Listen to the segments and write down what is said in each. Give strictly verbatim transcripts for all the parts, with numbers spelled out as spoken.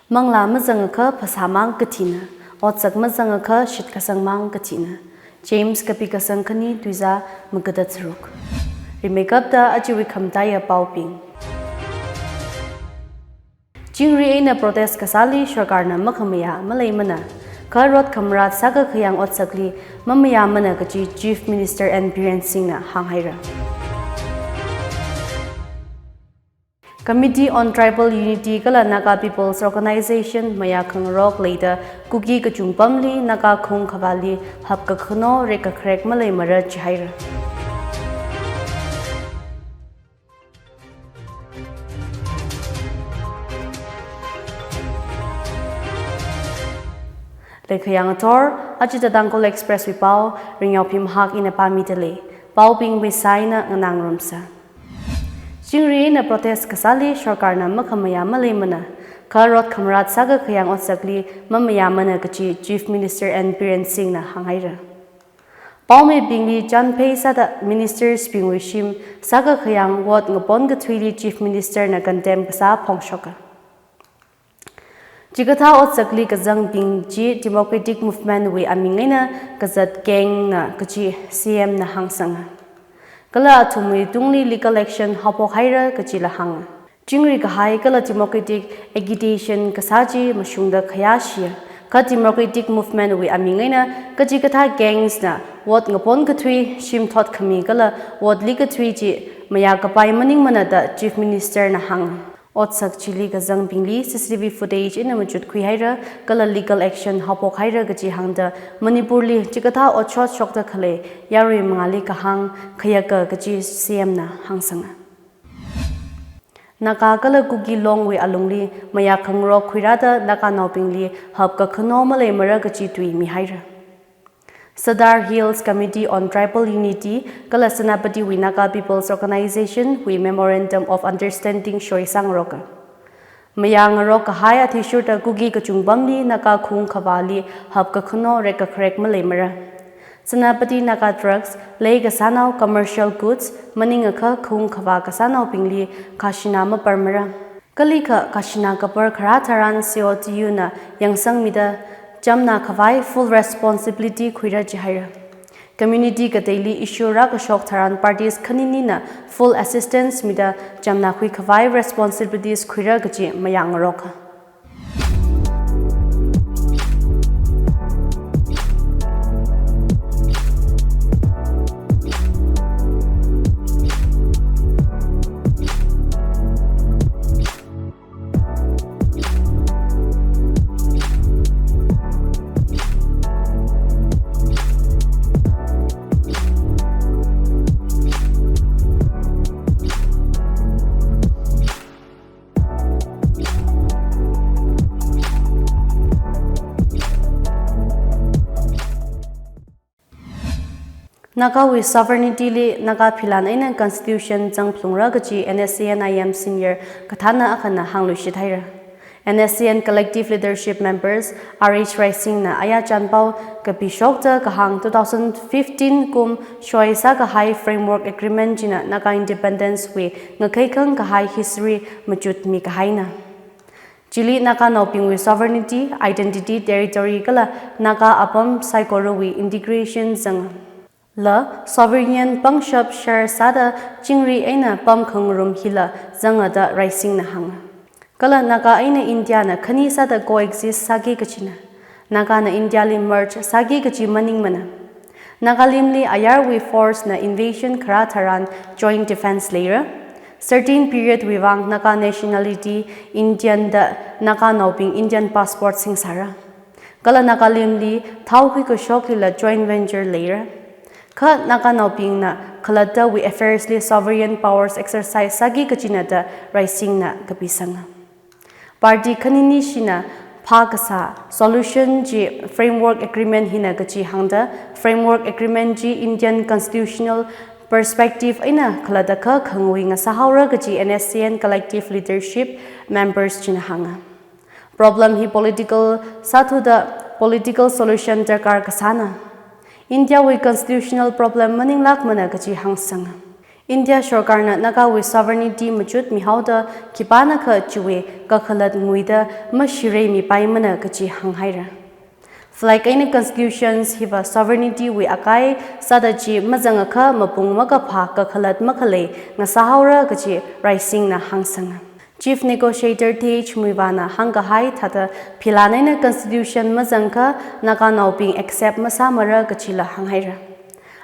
Manglā mazangakha phasāmang kathina, otsak mazangakha shitkasangmang kathina. James kapi kasang khani tuizā magada tharuk. Rimeikapta ajawui khamataiya paobing. Chingri eina protest kasāli sarkarna makhamayā maleimana, kha rot khamarat sākakhayang otsakli mamayāmana kachi Chief Minister N Biren Singhna hānghaira. Committee on Tribal Unity kala Naga People's Organization mayā khangarok leida Kuki kachungpamli Naga khaung khavāli hapkakhano rekkakharek maleimara jihaira. Leikhayang athor, achita Tangkhul Express wui pao, Ringyaophi Mahak ina pāmida lei. Paobing Vesaina nganāngarumsa. Chingri eina protest kasāli sarkarna makhamayā maleimana, kha rot khamarat sākakhayang otsakli mamayāmana kachi Chief Minister N Biren Singhna hānghaira. Paomeibingli chānphei sāda ministers bingwui shim sākakhayang vote ngapon kathuili Chief Minister na condemn kasā phongshoka. Chikathā otsakli kazangbing chi Democratic Movement wui aming eina kazat gang na kachi C M na hāngsanga. Kala athumwui tungli legal action haophok haira kachila hānga. Chingri kahai kala democratic agitation kasā chi mashungda khayāshiya. Kha Democratic Movement wui aming eina kachikathā gangs na vote ngapon kathui, shim thot khami kala vote li kathui chi mayā kapai maningmana da Chief Minister na hānga. Otsak chili kazangbingli C C T V footage eina machut khuihaira, kala legal action haophok haira kachi hāngda Manipurli chikathā otshot shokda khalei yarui mangāli kahāng khayaka kachi C M na hāngsanga. Naga kala Kuki Longwui alungli mayā khangarok khuirāda Naganaobingli hapkakhano maleimara kachi tui mihaira. Sadar Hills Committee on Tribal Unity kala Senapatiwui Naga People's Organization wui Memorandum of Understanding shoisāngaroka. Mayā ngarok kahai athishurda Kuki kachungpamli Naga khaung khavāli hapkakhano rekkakharek maleimara. Senapati Naga Trust, lei kasānao, commercial goods, maningakha khaung khavā kasānaobingli khajana maparmara. Kalikha khajana kapar kharā tharan C O T U na yangsangmida chamna khavai full responsibility khuira jihaira. Community kateili issue rākashok tharan parties khaninina full assistance mida chamna khui khavai responsibilities khuira kachi mayā ngaroka. Nagawui sovereignty li Naga philan eina constitution zangphalungra kachi N S C N I M senior kathāna akhana hāngluishit haira. N S C N collective leadership members R H Raising na aya chānpao kapishokta kahāng two thousand fifteen kum shoisā kahai framework agreement china Naga independence wui ngakheikhang kahai history machut mikahaina. Chili Naganaobingwui sovereignty, identity, territory kala Naga apam saikorawui integration zanga. La sovereign pangshap share sāda chingri eina pam khangarum hila zanga da Raising na hānga. Kala Naga eina India na khani sāda coexist sāki kachina. Naga na India li merge sāki kachi maningmana. Nagalimli ayarwui force na invasion kharā tharan joint defense leira. Certain period wui vang Naga nationality Indian da Naganaobing Indian passport singsāra. Kala Nagalimli thao khuikashoklila joint venture leira. Kha Naganaobingna khalattawui affairs li sovereign powers exercise sāki kachina da Raising na kapisanga. Party khaninishina phākasā solution chi framework agreement hina kachi hāngda, framework agreement chi Indian constitutional perspective eina khalatta khakhangwui ngasāhaora kachi N S C N collective leadership members china hānga. Problem hi political sāthuda political solution darkar kasāna. India wui constitutional problem maninglākmana kachi hāngsanga. India sorkarna Nagawui sovereignty machut mihaoda khipānakha chiwui kakhalat nguida mashirei mipaimana kachi hānghaira. Flag eina constitutions hiva sovereignty wui akai sāda chi mazangakha mapung makaphā kakhalat makhalei ngasāhaora kachi Raisingna hāngsanga. Chief Negotiator Th Muivahna hāngkahai thāda philan eina constitution mazangakha Naganaobing accept masāmara kachila hānghaira.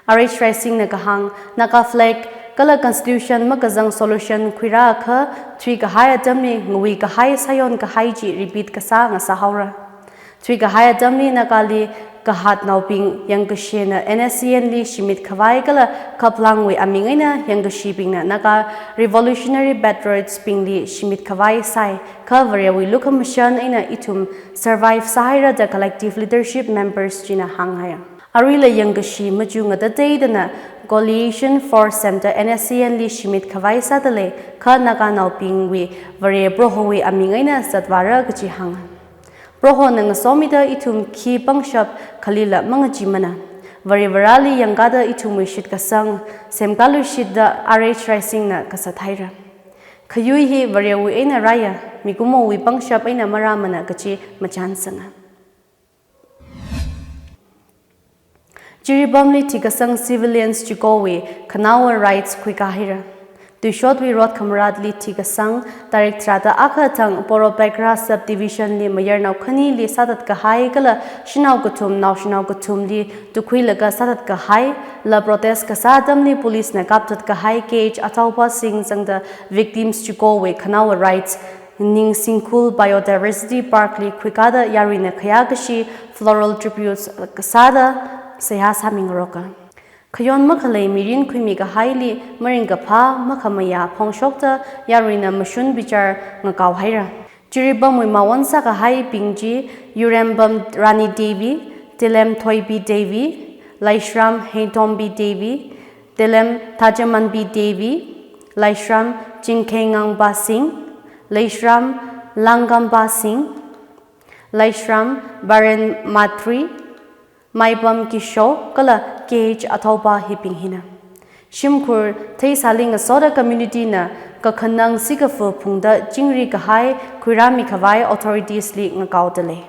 R H Raisingna kahāng, Naga flag kala constitution makazang solution khuirāakha thuikahai atamli ngawui kahai sāyon kahai chi repeat kasā ngasāhaora. Thuikahai atamli Nagali kahatnaobing yangkashina N S C N li shimit khavai kala khaplangwui aming eina yangkashibingna Naga Revolutionary Patriots bingli shimit khavai sai, kha Varewui lukhamashan eina ithum survive sāhaira da collective leadership members china hānghai. Aruila yangkashi machuk ngatateidana coalition force semda N S C N li shimit khavai sāda lei, kha Naganaobingwui Vare Prohowui aming eina zatvāra kachi hānga. Prohona ngasomida ithum khi pangshap khalila mangachimana. Vare Varali yangkāda ithumwui shitkasang semkāluishit da R H Raisingna kasat haira. Khayui hi Varewui eina rāya, mikumowui pangshap eina marāmana kachi machansanga. Jiribamli thikasang civilians chikowui khanaowa rights khuikāhaira. Tuishotwui rot khamaratli thikasang tarik tharāda akha thang Poropekhra subdivision li mayarnao khanili sāthat kahai kala shanao kathum naoshinao kathumli tukhuilaga sāthat kahai, la protest kasā atamli police na kapthat kahai K H Athaupa Singh zangda victims chikowui khanaowa rights Ningsingkhul Biodiversity Park li khuikāda yaruina khayākashi floral tributes kasāda seihā sāmingaroka. Khayon makhalei mirin khuimikahaili maringkaphā makhamayā phongshokta yaruina mashun bichar ngakao haira. Jiribamwui mawon sākahaibing chi Yurembam Rani Devi, Tilem Thoibi Devi, Laishram Heithombi Devi, Tilem Thajamanbi Devi, Laishram Chingkhengangba Singh, Laishram Langamba Singh, Laishram Baren Matri, Maibam Kisho kala K H Athaupa hibing hina. Shimkhur theisāli ngasoda community na kakhanang sikafu phungda chingri kahai khuirāmi khavai authorities li ngakaoda lei.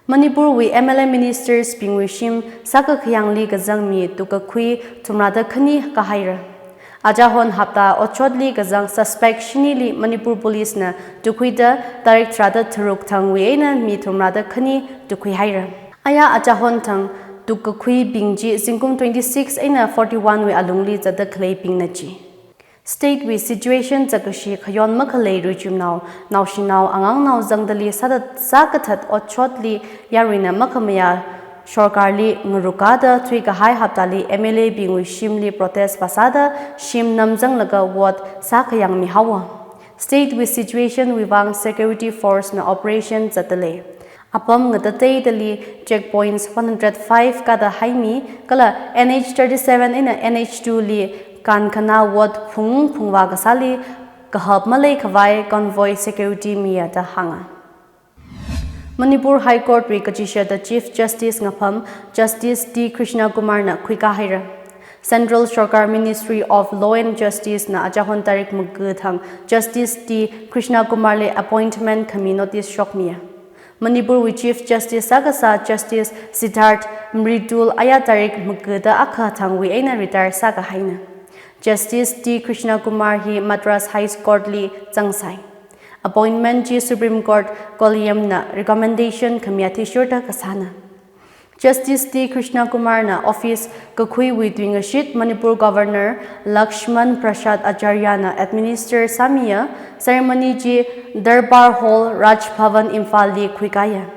Manipurwui M L A ministers bingwui shim sākakhayangli kazang mi tukkakhui thumrāda khani kahaira. Achahon hapta otshotli kazang suspect shinili Manipur police na tukhuida tarik tharāda tharuk thangwui eina mi thumrāda khani tukkhuihaira. Aya achahon thang tukkakhuibing chi zingkum twenty-six eina forty-one wui alungli zatda khaleibingna chi. State wui situation zakkashi khayon makhalei ruichumnao, naoshinao, angangnao zangdali sāthat sākathat otshotli yaruina makhamayā sorkarli ngarukāda thuikahai haptali M L A bingwui shimli protest vāsāda shim namzanglaga vote sākhayang mihaowa. State wui situation wui vang security force na operation zatda lei. Apam ngatateidali checkpoints one hundred five kada haimi kala N H thirty-seven eina N H two li kankhana vote phung phungvā kasāli kahap malei khavai convoy security miya da hānga. Manipur High Court wui kachishada Chief Justice ngapham Justice T Krishna Kumar na khuikāhaira. Central Sorkar Ministry of Law and Justice na achahon tarik maga thang Justice T Krishna Kumar li appointment khami notice shokmiya. Manipurwui Chief Justice sākasā Justice Siddharth Mridul aya tarik magada akha thangwui eina retire sākahaina. Justice T Krishna Kumar hi Madras High Court li zangsai. Appointment chi Supreme Court Collegium na recommendation khami athishurda kasāna. Justice T Krishna Kumar na office kakhuiwui tuingashit Manipur Governor Lakshman Prasad Acharya na administer sāmiya, ceremony chi Darbar Hall, Raj Bhavan, Imphal li khuikāya.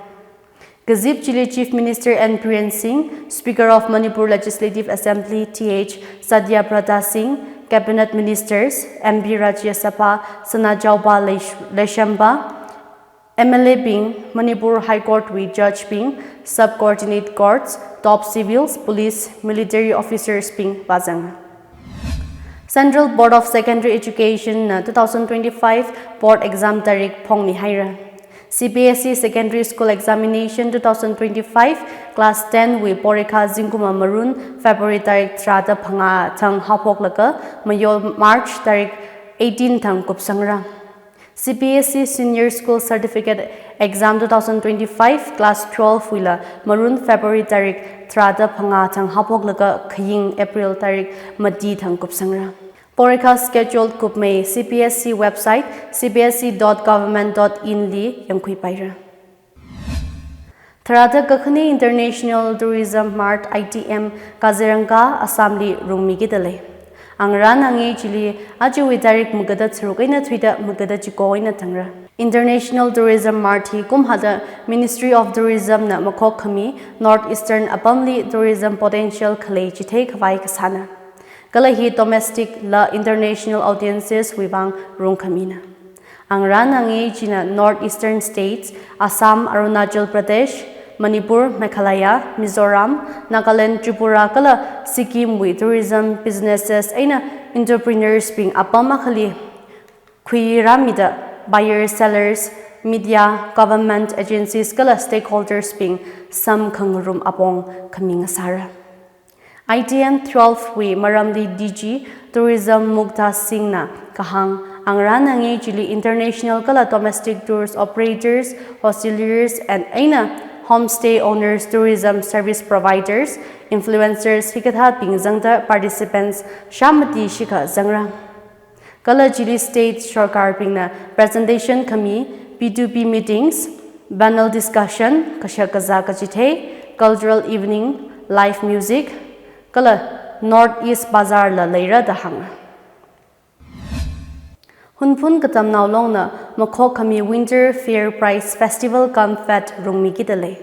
Kazip chili Chief Minister N Biren Singh, Speaker of Manipur Legislative Assembly Th Satya Brata Singh, Cabinet Ministers, M P Rajya Sabha Sanajaoba Leish-, Leishemba, M L A bing, Manipur High Court wui judge bing, subordinate courts, top civils, police, military officers bing vāzanga. Central Board of Secondary Education na two thousand twenty-five board exam tarik phongmihaira. C B S E Secondary School Examination two thousand twenty-five Class ten wui porikha zingkum marun February tarik tharāda phangā thang haophoklaga mayo March tarik eighteen thang kupsangra. C B S E Senior School Certificate Exam two thousand twenty-five Class twelve wuila marun February tarik tharāda phangā thang haophoklaga khaying April tarik mati thang kupsangra. Porikha schedule kupmei C B S E website C B S E dot government dot in li yangkhuipaira. Tharāda kakhane International Tourism Mart I T M Kaziranga Assam li rungmikida lei. Angarān angei chili ajawui tarik magada tharuk eina thuida magada chiko eina tangra. International Tourism Mart hi kumhada Ministry of Tourism na makhok khami North Eastern apamli tourism potential khalei chithei khavai kasāna. Kala hi domestic la international audiences wui vang rungkhamina. Angarān angei china North Eastern States, Assam, Arunachal Pradesh, Manipur, Meghalaya, Mizoram, Nagaland, Tripura kala Sikkim wui tourism businesses eina entrepreneurs bing apam akhali khuirāmida buyers, sellers, media, government agencies kala stakeholders bing samkhangarum apong khami ngasāra. I T M twelve wui maramli D G Tourism Mukta Singh na kahāng, angarān angei chili international kala domestic tours operators, hosteliers and eina homestay owners, tourism service providers, influencers hikathābing zangda participants shāmati shikha zangra. Kala chili state sarkar bingna presentation khami, B two B meetings, panel discussion, kashak kazā kachithei, cultural evening, live music, kala North East Bazaar la leira da hānga. Hunphun Katamnao Longna makhok khami Winter Fair Price Festival cum Fete rungmikida lei.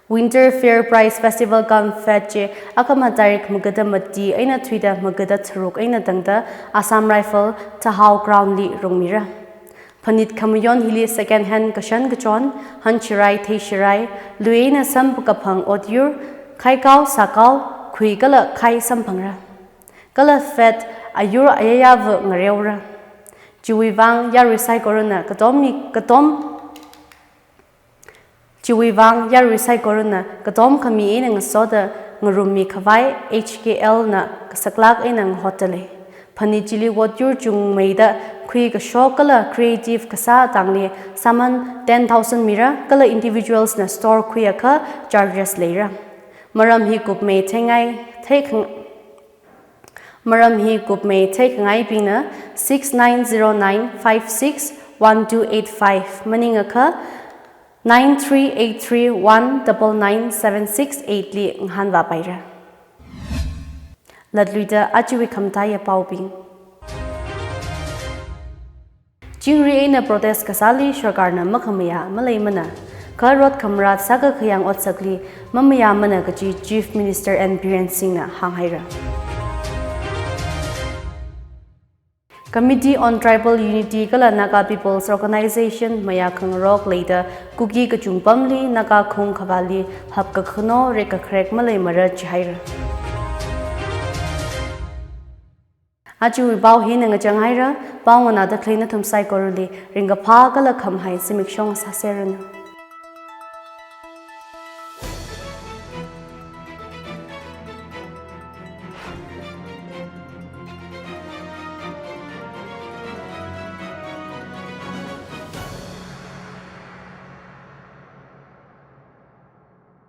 Winter Fair Price Festival cum Fete chi akhama tarik magada mati eina thuida magada tharuk eina tangda Assam Rifle Thahao Ground li rungmira. Phanit khamayon hili second hand kashan kachon, hanshirai, theishirai, lui eina sampakaphang otyur, khaikao, sākao, khui kala khai samphangra. Kala fete ayur ayayava ngareora. Chiwui vang yarui saikorana katom mi, katom, chiwui vang yarui saikorana katom khami eina ngasoda ngarummi khavai H K L na kasaklak eina ngahotda lei. Phanit chili otyur chungmeida khui kashok kala creative kasā tangli saman ten thousand mira kala individuals na store khuiakha charges leira. Maram hi kupmei theingai, theikhang-, Maram hi kupmei theikhangaibingna six nine zero nine five six one two eight five maningakha nine three eight three one double nine seven six eight li ngahānvāpaira. Latluida ajawui khamataiya paobing. Chingri eina protest kasāli sarkarna makhamayā maleimana, kha rot khamarat sākakhayang otsakli mamayāmana kaji Chief Minister N Biren Singhna hānghaira. Committee on Tribal Unity kala Naga People's Organisation mayā khangarok leida Kuki kachungpamli Naga khung khavāli hapkakhano rekkakharek maleimara jihaira. Ajawui pao hina ngachang haira, pao nganāda khalei nathum saikorali ringkaphā kala khamahai zimiksho sāseranu.